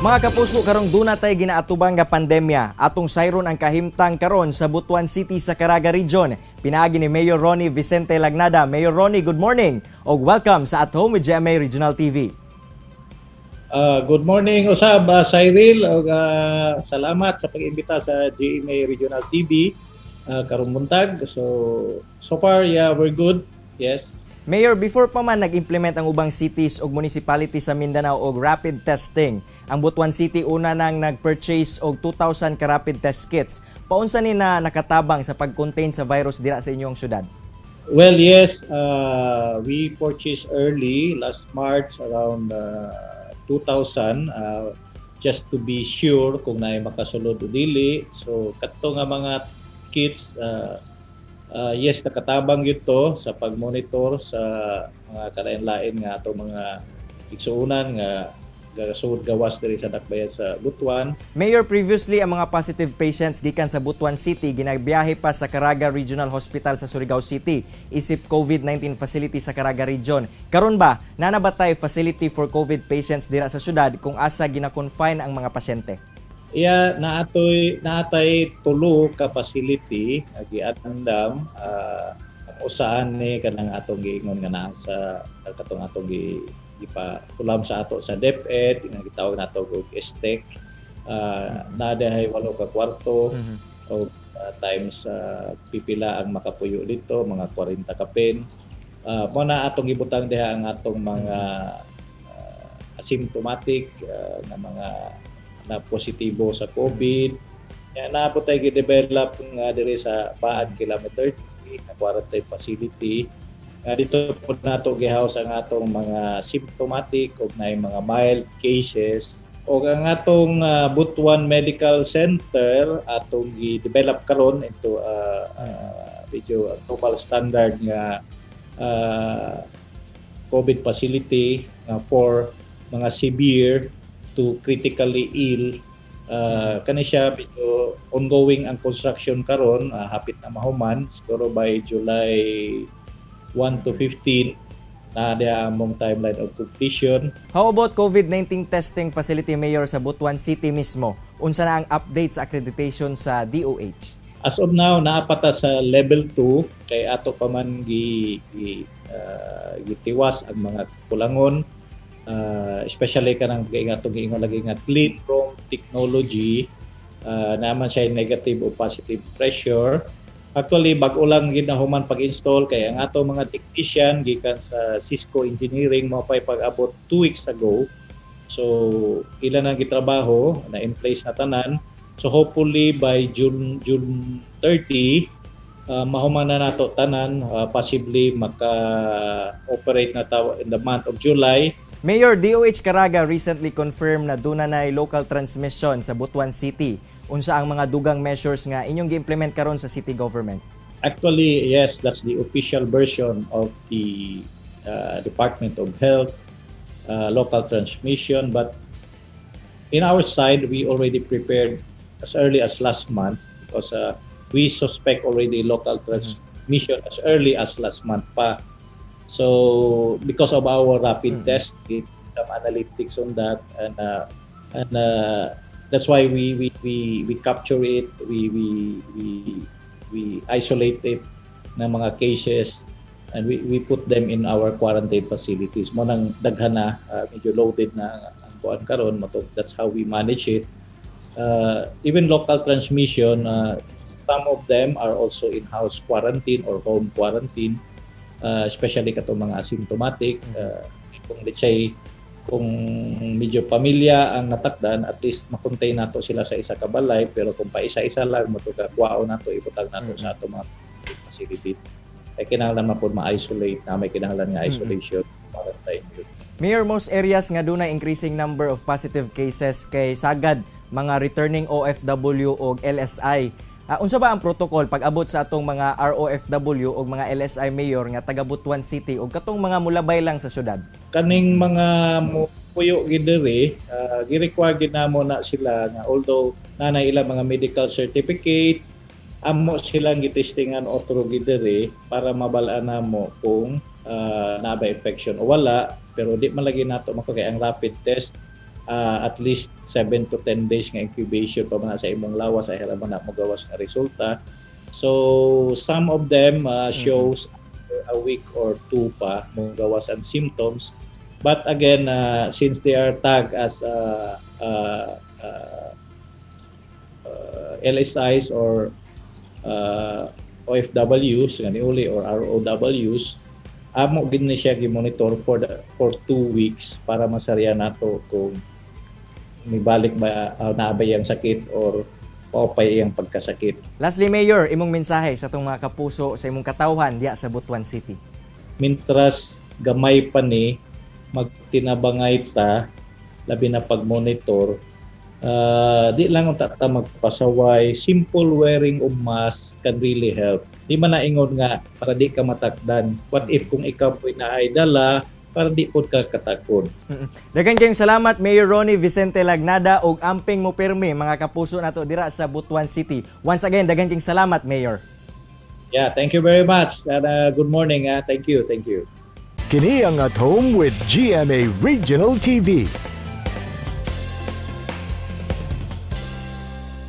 Mga kapuso, karong duna tay ginaatubang nga pandemya. Atong sayron ang kahimtang karon sa Butuan City sa Caraga Region. Pinaagi ni Mayor Ronnie Vicente Lagnada. Mayor Ronnie, good morning ug welcome sa At Home with GMA Regional TV. Good morning usab, Cyril, ug salamat sa pag-imbita sa GMA Regional TV karong buntag. So far, yeah, we're good. Yes. Mayor, before pa man nag-implement ang ubang cities ug municipalities sa Mindanao og rapid testing, ang Butuan City una nang nag-purchase og 2,000 ka rapid test kits. Paunsa ni na nakatabang sa pag-contain sa virus dira sa inyong syudad? Well, yes, we purchased early last March, around 2,000, just to be sure kung naay makasulod o dili. So kadto nga mga kits, yes, nakatabang gyud to sa pag-monitor sa mga kalain-lain nga ato mga igsuonan nga gasulod gawas diri sa dakbayan sa Butuan. Mayor, previously ang mga positive patients gikan sa Butuan City ginabiyahe pa sa Caraga Regional Hospital sa Surigao City isip COVID-19 facility sa Caraga Region. Karon ba, naa na ba tay facility for COVID patients dira sa syudad kung asa gina-confine ang mga pasyente? Iya, naatay tulo ka facility nga giandam. Ang usahan ni kanang atong giingon nga naa sa katong atong gipa-ulam sa ato sa DepEd nga gitawag nato og STEC. Naa dihay walo ka kwarto o times pipila ang makapuyo dito, mga 40 kapin. Mo na atong gibutang diha ang atong mga asymptomatic nga mga na positibo sa COVID. Ya, naa pod tay gi-develop nga diri sa Paan Kilometer 3 na quarantine facility. Nga dito po nato gihouse ang atong mga symptomatic o naay mga mild cases. O ang atong Butuan Medical Center atong gi-develop karon into medyo global standard nga COVID facility for mga severe to critically ill. Kani siya medyo ongoing ang construction karon, hapit na mahuman, siguro by July 1 to 15 na diha among timeline of completion. How about COVID-19 testing facility, Mayor, sa Butuan City mismo? Unsa na ang update sa accreditation sa DOH? As of now, naa pa ta sa level 2 kay ato pa man gi gitiwas ang mga kulangon, especially kanang atong giingon lagi nga clean room technology, naman siya negative o positive pressure. Actually, bag-o lang gid na human pag-install kay ang ato mga technician gikan sa Cisco Engineering mao pay pag-abot 2 weeks ago. So ila nang gitrabaho na in place na tanan. So hopefully by June 30, mahuman na nato tanan, possibly maka-operate na ta in the month of July. Mayor, DOH Caraga recently confirmed na duna nay local transmission sa Butuan City. Unsa ang mga dugang measures nga inyong gi-implement karon sa city government? Actually, yes, that's the official version of the Department of Health, local transmission. But in our side, we already prepared as early as last month because we suspect already local transmission as early as last month pa. So because of our rapid test, did some analytics on that, and that's why we capture it, we isolate it ng mga cases and we put them in our quarantine facilities. Mo nang daghan na, medyo loaded na ang kuan karon mo. That's how we manage it. Even local transmission, some of them are also in house quarantine or home quarantine, especially katong mga asymptomatic. Kung let's say kung medyo pamilya ang natakdan, at least makontain nato sila sa isa ka balay, pero kung pa isa-isa lang mo ka kuwaon nato, ibutang nato sa ato mga facility. Kay kinahanglan man pod ma-isolate na may kinahanglan nga isolation, quarantine yun. Mayor, most areas nga dunay increasing number of positive cases kay sagad mga returning OFW o LSI. Unsa ba ang protocol pag-abot sa atong mga ROFW o mga LSI, Mayor, nga taga Butuan City o katong mga mulabay lang sa syudad? Kaning mga mupuyo gid diri, gi-require gid namo na sila nga although nanay ila mga medical certificate, amo silang gitestingan otro gid diri para mabal-an namo kung naa ba infection o wala, pero di man lagi nato mako kay ang rapid test At least 7 to 10 days nga incubation pa man na sa imong lawas ay man na mogawas nga resulta. So some of them shows a week or two pa mogawas ang symptoms. But again, since they are tagged as LSIs or OFWs nga niuli or ROWs, amo gid ni siya gi-monitor for 2 weeks para masarya nato kung nibalik ba, naa ba iyang sakit or paupay iyang pagkasakit. Lastly, Mayor, imong mensahe sa atong mga kapuso, sa imong katawhan diya sa Butuan City. Mintras gamay pa ni, magtinabangay ta, labi na pag-monitor. Di lang unta ta magpasaway. Simple wearing of mask can really help. Di man naingon nga para di ka matakdan. What if kung ikaw po'y naay dala, para di pod ka katakod? Daghan kayong salamat, Mayor Ronnie Vicente Lagnada, ug amping mo pirmi mga kapuso nato dira sa Butuan City. Once again, daghan kayong salamat, Mayor. Yeah, thank you very much and good morning. Thank you, thank you. Kini ang At Home with GMA Regional TV.